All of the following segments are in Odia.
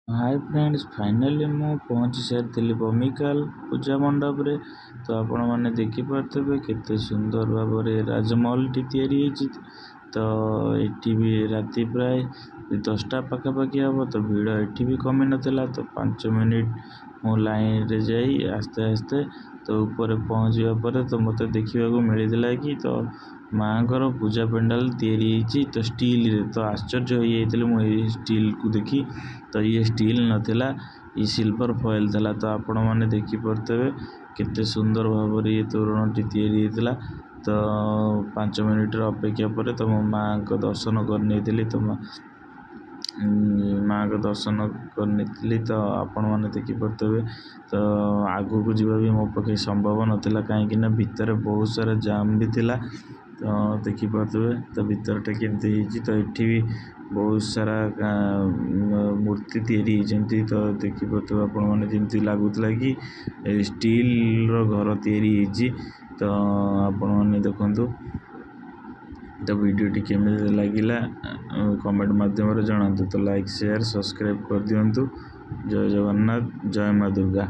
ହାଏ ଫ୍ରେଣ୍ଡସ୍, ଫାଇନାଲି ମୁଁ ପହଞ୍ଚି ସାରିଥିଲି ବମିଖାଲ ପୂଜା ମଣ୍ଡପରେ। ତ ଆପଣମାନେ ଦେଖିପାରୁଥିବେ କେତେ ସୁନ୍ଦର ଭାବରେ ରାଜମହଲଟି ତିଆରି ହେଇଛି। ତ ଏଠି ବି ରାତି ପ୍ରାୟ 10ଟା ପାଖାପାଖି ହେବ, ତ ଭିଡ଼ ଏଠି ବି କମି ନଥିଲା। ତ 5 ମିନିଟ୍ ମୁଁ ଲାଇନରେ ଯାଇ ଆସ୍ତେ ଆସ୍ତେ ତ ଉପରେ ପହଞ୍ଚିବା ପରେ ତ ମୋତେ ଦେଖିବାକୁ ମିଳିଥିଲା କି ତ ମାଆଙ୍କର ପୂଜା ପେଣ୍ଡାଲ ତିଆରି ହେଇଛି ତ ଷ୍ଟିଲରେ। ତ ଆଶ୍ଚର୍ଯ୍ୟ ହେଇଯାଇଥିଲି ମୁଁ ଏଇ ଷ୍ଟିଲକୁ ଦେଖି। ତ ଇଏ ଷ୍ଟିଲ୍ ନଥିଲା, ଇଏ ସିଲଭର ଫଏଲ୍ ଥିଲା। ତ ଆପଣମାନେ ଦେଖିପାରୁଥିବେ କେତେ ସୁନ୍ଦର ଭାବରେ ଇଏ ତୋରଣଟି ତିଆରି ହେଇଥିଲା। ତ 5 ମିନିଟ୍ର ଅପେକ୍ଷା ପରେ ତ ମୋ ମାଆଙ୍କ ଦର୍ଶନ କରିନେଇଥିଲି। ତ ମାଆଙ୍କ ଦର୍ଶନ କରିନେଇଥିଲି, ତ ଆପଣମାନେ ଦେଖିପାରୁଥିବେ। ତ ଆଗକୁ ଯିବା ବି ମୋ ପକ୍ଷେ ସମ୍ଭବ ନଥିଲା, କାହିଁକି ନା ଭିତରେ ବହୁତ ସାରା ଜାମ୍ ବି ଥିଲା। ତ ଦେଖିପାରୁଥିବେ ତ ଭିତରଟା କେମିତି ହେଇଛି। ତ ଏଠି ବି ବହୁତ ସାରା ମୂର୍ତ୍ତି ତିଆରି ହେଇଛନ୍ତି। ତ ଦେଖିପାରୁଥିବେ ଆପଣମାନେ, ଯେମିତି ଲାଗୁଥିଲା କି ଷ୍ଟିଲର ଘର ତିଆରି ହେଇଛି। ତ ଆପଣମାନେ ଦେଖନ୍ତୁ। ତ ଭିଡ଼ିଓଟି କେମିତି ଲାଗିଲା କମେଣ୍ଟ ମାଧ୍ୟମରେ ଜଣାନ୍ତୁ। ତ ଲାଇକ୍, ସେୟାର, ସବସ୍କ୍ରାଇବ୍ କରିଦିଅନ୍ତୁ। ଜୟ ଜଗନ୍ନାଥ, ଜୟ ମା ଦୁର୍ଗା।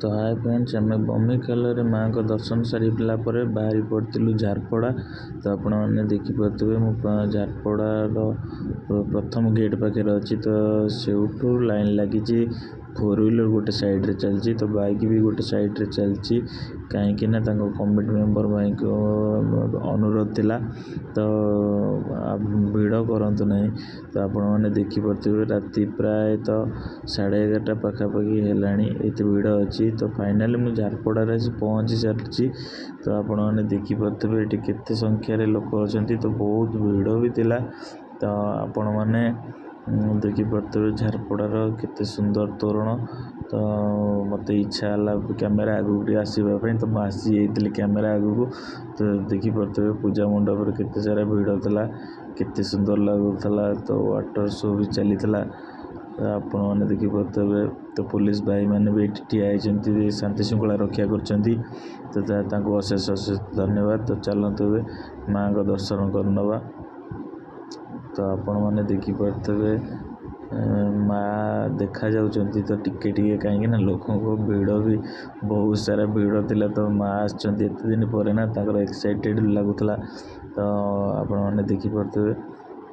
ତ ହାଏ ଫ୍ରେଣ୍ଡସ୍, ଆମେ ବମିଖାଲରେ ମାଆଙ୍କ ଦର୍ଶନ ସାରିଲା ପରେ ବାହାରି ପଡ଼ିଥିଲୁ ଝାରପଡ଼ା। ତ ଆପଣମାନେ ଦେଖିପାରୁଥିବେ, ମୁଁ ଝାରପଡ଼ାର ପ୍ରଥମ ଗେଟ୍ ପାଖରେ ଅଛି। ତ ସେଇଠୁ ଲାଇନ୍ ଲାଗିଛି, ଫୋର୍ ହ୍ୱିଲର୍ ଗୋଟେ ସାଇଡ଼୍ରେ ଚାଲିଛି, ତ ବାଇକ୍ ବି ଗୋଟେ ସାଇଡ଼୍ରେ ଚାଲିଛି, କାହିଁକି ନା ତାଙ୍କ କମିଟି ମେମ୍ବର ଭାଇଙ୍କ ଅନୁରୋଧ ଥିଲା ତ ଭିଡ଼ କରନ୍ତୁ ନାହିଁ। ତ ଆପଣମାନେ ଦେଖିପାରୁଥିବେ, ରାତି ପ୍ରାୟତଃ 11:30 ପାଖାପାଖି ହେଲାଣି, ଏତେ ଭିଡ଼ ଅଛି। ତ ଫାଇନାଲି ମୁଁ ଝାରପଡ଼ାରେ ଆସି ପହଞ୍ଚି ସାରିଛି। ତ ଆପଣମାନେ ଦେଖିପାରୁଥିବେ ଏଠି କେତେ ସଂଖ୍ୟାରେ ଲୋକ ଅଛନ୍ତି। ତ ବହୁତ ଭିଡ଼ ବି ଥିଲା। ତ ଆପଣମାନେ ଦେଖିପାରୁଥିବେ ଝାରପଡ଼ାର କେତେ ସୁନ୍ଦର ତୋରଣ। ତ ମୋତେ ଇଚ୍ଛା ହେଲା କ୍ୟାମେରା ଆଗକୁ ଟିକେ ଆସିବା ପାଇଁ, ତ ମୁଁ ଆସିଯାଇଥିଲି କ୍ୟାମେରା ଆଗକୁ। ତ ଦେଖିପାରୁଥିବେ ପୂଜା ମଣ୍ଡପରେ କେତେ ସାରା ଭିଡ଼ ଥିଲା, କେତେ ସୁନ୍ଦର ଲାଗୁଥିଲା। ତ ୱାଟର ଶୋ ବି ଚାଲିଥିଲା, ଆପଣମାନେ ଦେଖିପାରୁଥିବେ। ତ ପୋଲିସ ଭାଇମାନେ ବି ଏଠି ଠିଆ ହେଇଛନ୍ତି, ଶାନ୍ତି ଶୃଙ୍ଖଳା ରକ୍ଷା କରିଛନ୍ତି। ତ ତାଙ୍କୁ ଅଶେଷ ଅଶେଷ ଧନ୍ୟବାଦ। ତ ଚାଲନ୍ତୁ ଏବେ ମାଆଙ୍କ ଦର୍ଶନ କରିନେବା। ତ ଆପଣମାନେ ଦେଖିପାରୁଥିବେ ମା ଦେଖାଯାଉଛନ୍ତି ତ ଟିକେ ଟିକେ, କାହିଁକି ନା ଲୋକଙ୍କ ଭିଡ଼ ବି ବହୁତ ସାରା ଭିଡ଼ ଥିଲା। ତ ମା ଆସିଛନ୍ତି ଏତେ ଦିନ ପରେ ନା, ତାଙ୍କର ଏକ୍ସାଇଟେଡ଼ ଲାଗୁଥିଲା। ତ ଆପଣମାନେ ଦେଖିପାରୁଥିବେ।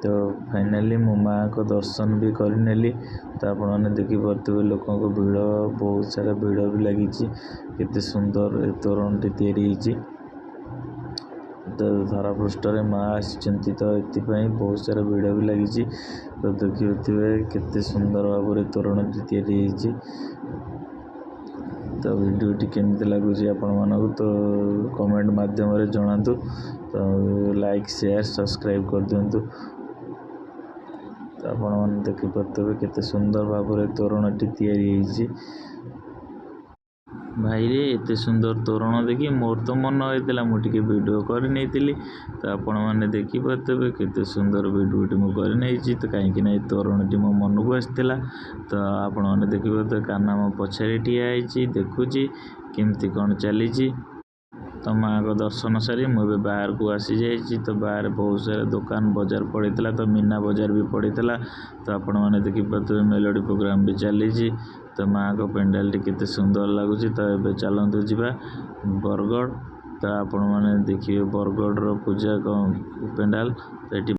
ତ ଫାଇନାଲି ମୁଁ ମାଆଙ୍କ ଦର୍ଶନ ବି କରିନେଲି। ତ ଆପଣମାନେ ଦେଖିପାରୁଥିବେ ଲୋକଙ୍କ ଭିଡ଼, ବହୁତ ସାରା ଭିଡ଼ ବି ଲାଗିଛି। କେତେ ସୁନ୍ଦର ଏ ତୋରଣଟି ତିଆରି ହେଇଛି। ତ ଧରାପୃଷ୍ଠରେ ମା ଆସିଛନ୍ତି, ତ ଏଥିପାଇଁ ବହୁତ ସାରା ଭିଡ଼ ବି ଲାଗିଛି। ତ ଦେଖିପାରୁଥିବେ କେତେ ସୁନ୍ଦର ଭାବରେ ତୋରଣଟି ତିଆରି ହେଇଛି। ତ ଭିଡ଼ିଓଟି କେମିତି ଲାଗୁଛି ଆପଣମାନଙ୍କୁ ତ କମେଣ୍ଟ ମାଧ୍ୟମରେ ଜଣାନ୍ତୁ। ତ ଲାଇକ୍, ସେୟାର, ସବସ୍କ୍ରାଇବ୍ କରିଦିଅନ୍ତୁ। ତ ଆପଣମାନେ ଦେଖିପାରୁଥିବେ କେତେ ସୁନ୍ଦର ଭାବରେ ତୋରଣଟି ତିଆରି ହେଇଛି। ଭାଇରେ, ଏତେ ସୁନ୍ଦର ତୋରଣ ଦେଖି ମୋର ତ ମନ ହେଇଥିଲା, ମୁଁ ଟିକେ ଭିଡ଼ିଓ କରିନେଇଥିଲି। ତ ଆପଣମାନେ ଦେଖିପାରୁଥିବେ କେତେ ସୁନ୍ଦର ଭିଡ଼ିଓଟି ମୁଁ କରିନେଇଛି। ତ କାହିଁକି ନା ଏ ତୋରଣଟି ମୋ ମନକୁ ଆସିଥିଲା। ତ ଆପଣମାନେ ଦେଖିପାରୁଥିବେ କାହ୍ନା ମୋ ପଛରେ ଠିଆ ହେଇଛି, ଦେଖୁଛି କେମିତି କ'ଣ ଚାଲିଛି। ତ ମାଆଙ୍କ ଦର୍ଶନ ସାରି ମୁଁ ଏବେ ବାହାରକୁ ଆସିଯାଇଛି। ତ ବାହାରେ ବହୁତ ସାରା ଦୋକାନ ବଜାର ପଡ଼ିଥିଲା, ତ ମୀନା ବଜାର ବି ପଡ଼ିଥିଲା। ତ ଆପଣମାନେ ଦେଖିପାରୁଥିବେ ମେଲୋଡ଼ି ପ୍ରୋଗ୍ରାମ ବି ଚାଲିଛି। ତ ମାଆଙ୍କ ପେଣ୍ଡାଲଟି କେତେ ସୁନ୍ଦର ଲାଗୁଛି। ତ ଏବେ ଚାଲନ୍ତୁ ଯିବା ବରଗଡ଼। ତ ଆପଣମାନେ ଦେଖିବେ ବରଗଡ଼ର ପୂଜା ପେଣ୍ଡାଲ। ତ ଏଠି